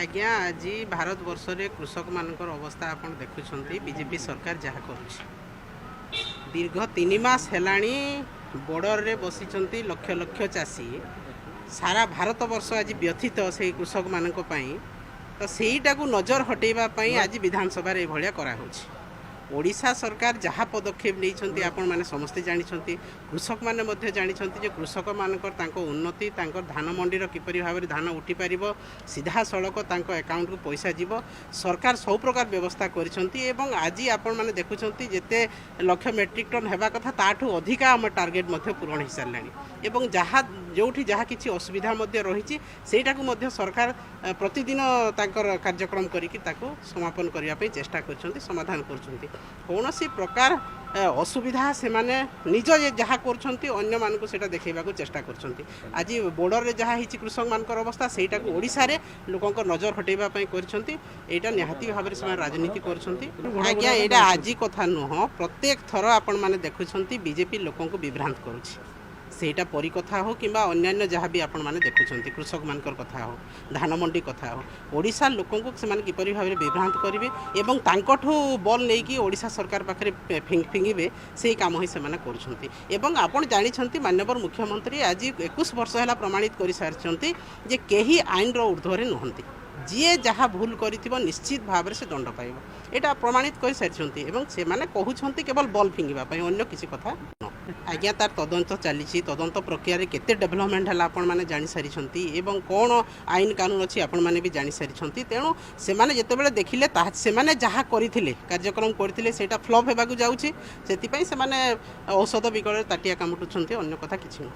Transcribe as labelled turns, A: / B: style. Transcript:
A: ଆଜ୍ଞା, ଆଜି ଭାରତବର୍ଷରେ କୃଷକମାନଙ୍କର ଅବସ୍ଥା ଆପଣ ଦେଖୁଛନ୍ତି। ବିଜେପି ସରକାର ଯାହା କରୁଛି, ଦୀର୍ଘ 3 ମାସ ହେଲାଣି ବର୍ଡ଼ରରେ ବସିଛନ୍ତି ଲକ୍ଷ ଲକ୍ଷ ଚାଷୀ। ସାରା ଭାରତବର୍ଷ ଆଜି ବ୍ୟଥିତ ସେଇ କୃଷକମାନଙ୍କ ପାଇଁ। ତ ସେଇଟାକୁ ନଜର ହଟେଇବା ପାଇଁ ଆଜି ବିଧାନସଭାରେ ଏଇଭଳିଆ କରାହେଉଛି। ଓଡ଼ିଶା ସରକାର ଯାହା ପଦକ୍ଷେପ ନେଇଛନ୍ତି, ଆପଣମାନେ ସମସ୍ତେ ଜାଣିଛନ୍ତି, କୃଷକମାନେ ମଧ୍ୟ ଜାଣିଛନ୍ତି ଯେ କୃଷକମାନଙ୍କର ତାଙ୍କ ଉନ୍ନତି, ତାଙ୍କର ଧାନ ମଣ୍ଡିର କିପରି ଭାବରେ ଧାନ ଉଠିପାରିବ, ସିଧାସଳଖ ତାଙ୍କ ଆକାଉଣ୍ଟକୁ ପଇସା ଯିବ, ସରକାର ସବୁ ପ୍ରକାର ବ୍ୟବସ୍ଥା କରିଛନ୍ତି। ଏବଂ ଆଜି ଆପଣମାନେ ଦେଖୁଛନ୍ତି, ଯେତେ ଲକ୍ଷ ମେଟ୍ରିକ୍ ଟନ୍ ହେବା କଥା, ତାଠୁ ଅଧିକା ଆମ ଟାର୍ଗେଟ୍ ମଧ୍ୟ ପୂରଣ ହୋଇସାରିଲାଣି। ଏବଂ ଯାହା ଯେଉଁଠି ଯାହା କିଛି ଅସୁବିଧା ମଧ୍ୟ ରହିଛି, ସେଇଟାକୁ ମଧ୍ୟ ସରକାର ପ୍ରତିଦିନ ତାଙ୍କର କାର୍ଯ୍ୟକ୍ରମ କରିକି ତାକୁ ସମାପନ କରିବା ପାଇଁ ଚେଷ୍ଟା କରୁଛନ୍ତି, ସମାଧାନ କରୁଛନ୍ତି। କୌଣସି ପ୍ରକାର ଅସୁବିଧା ସେମାନେ ନିଜ ଯାହା କରୁଛନ୍ତି, ଅନ୍ୟମାନଙ୍କୁ ସେଇଟା ଦେଖାଇବାକୁ ଚେଷ୍ଟା କରୁଛନ୍ତି। ଆଜି ବର୍ଡ଼ରରେ ଯାହା ହେଇଛି କୃଷକମାନଙ୍କର ଅବସ୍ଥା, ସେଇଟାକୁ ଓଡ଼ିଶାରେ ଲୋକଙ୍କ ନଜର ହଟେଇବା ପାଇଁ କରିଛନ୍ତି। ଏଇଟା ନିହାତି ଭାବରେ ସେମାନେ ରାଜନୀତି କରୁଛନ୍ତି। ଆଜ୍ଞା, ଏଇଟା ଆଜି କଥା ନୁହଁ, ପ୍ରତ୍ୟେକ ଥର ଆପଣମାନେ ଦେଖୁଛନ୍ତି ବିଜେପି ଲୋକଙ୍କୁ ବିଭ୍ରାନ୍ତ କରୁଛି। ସେଇଟା ପରୀ କଥା ହଉ କିମ୍ବା ଅନ୍ୟାନ୍ୟ ଯାହା ବି ଆପଣମାନେ ଦେଖୁଛନ୍ତି, କୃଷକମାନଙ୍କର କଥା ହଉ, ଧାନ ମଣ୍ଡି କଥା ହଉ, ଓଡ଼ିଶା ଲୋକଙ୍କୁ ସେମାନେ କିପରି ଭାବରେ ବିଭ୍ରାନ୍ତ କରିବେ ଏବଂ ତାଙ୍କଠୁ ବଲ୍ ନେଇକି ଓଡ଼ିଶା ସରକାର ପାଖରେ ଫିଙ୍ଗିବେ, ସେଇ କାମ ହିଁ ସେମାନେ କରୁଛନ୍ତି। ଏବଂ ଆପଣ ଜାଣିଛନ୍ତି, ମାନ୍ୟବର ମୁଖ୍ୟମନ୍ତ୍ରୀ ଆଜି 21 ବର୍ଷ ହେଲା ପ୍ରମାଣିତ କରିସାରିଛନ୍ତି ଯେ କେହି ଆଇନର ଉର୍ଦ୍ଧ୍ୱରେ ନୁହନ୍ତି। ଯିଏ ଯାହା ଭୁଲ କରିଥିବ, ନିଶ୍ଚିତ ଭାବରେ ସେ ଦଣ୍ଡ ପାଇବ। ଏଇଟା ପ୍ରମାଣିତ କରିସାରିଛନ୍ତି ଏବଂ ସେମାନେ କହୁଛନ୍ତି କେବଳ ବଲ୍ ଫିଙ୍ଗିବା ପାଇଁ, ଅନ୍ୟ କିଛି କଥା ନୁହଁ। ଆଜ୍ଞା, ତାର ତଦନ୍ତ ଚାଲିଛି। ତଦନ୍ତ ପ୍ରକ୍ରିୟାରେ କେତେ ଡେଭଲପମେଣ୍ଟ ହେଲା, ଆପଣମାନେ ଜାଣିସାରିଛନ୍ତି ଏବଂ କ'ଣ ଆଇନ କାନୁନ ଅଛି, ଆପଣମାନେ ବି ଜାଣିସାରିଛନ୍ତି। ତେଣୁ ସେମାନେ ଯେତେବେଳେ ଦେଖିଲେ ତାହା ସେମାନେ ଯାହା କରିଥିଲେ, କାର୍ଯ୍ୟକ୍ରମ କରିଥିଲେ, ସେଇଟା ଫ୍ଲପ୍ ହେବାକୁ ଯାଉଛି, ସେଥିପାଇଁ ସେମାନେ ଔଷଧ ବିକଳରେ ତାଟିଆ କାମୁଡ଼ୁଛନ୍ତି, ଅନ୍ୟ କଥା କିଛି ନୁହଁ।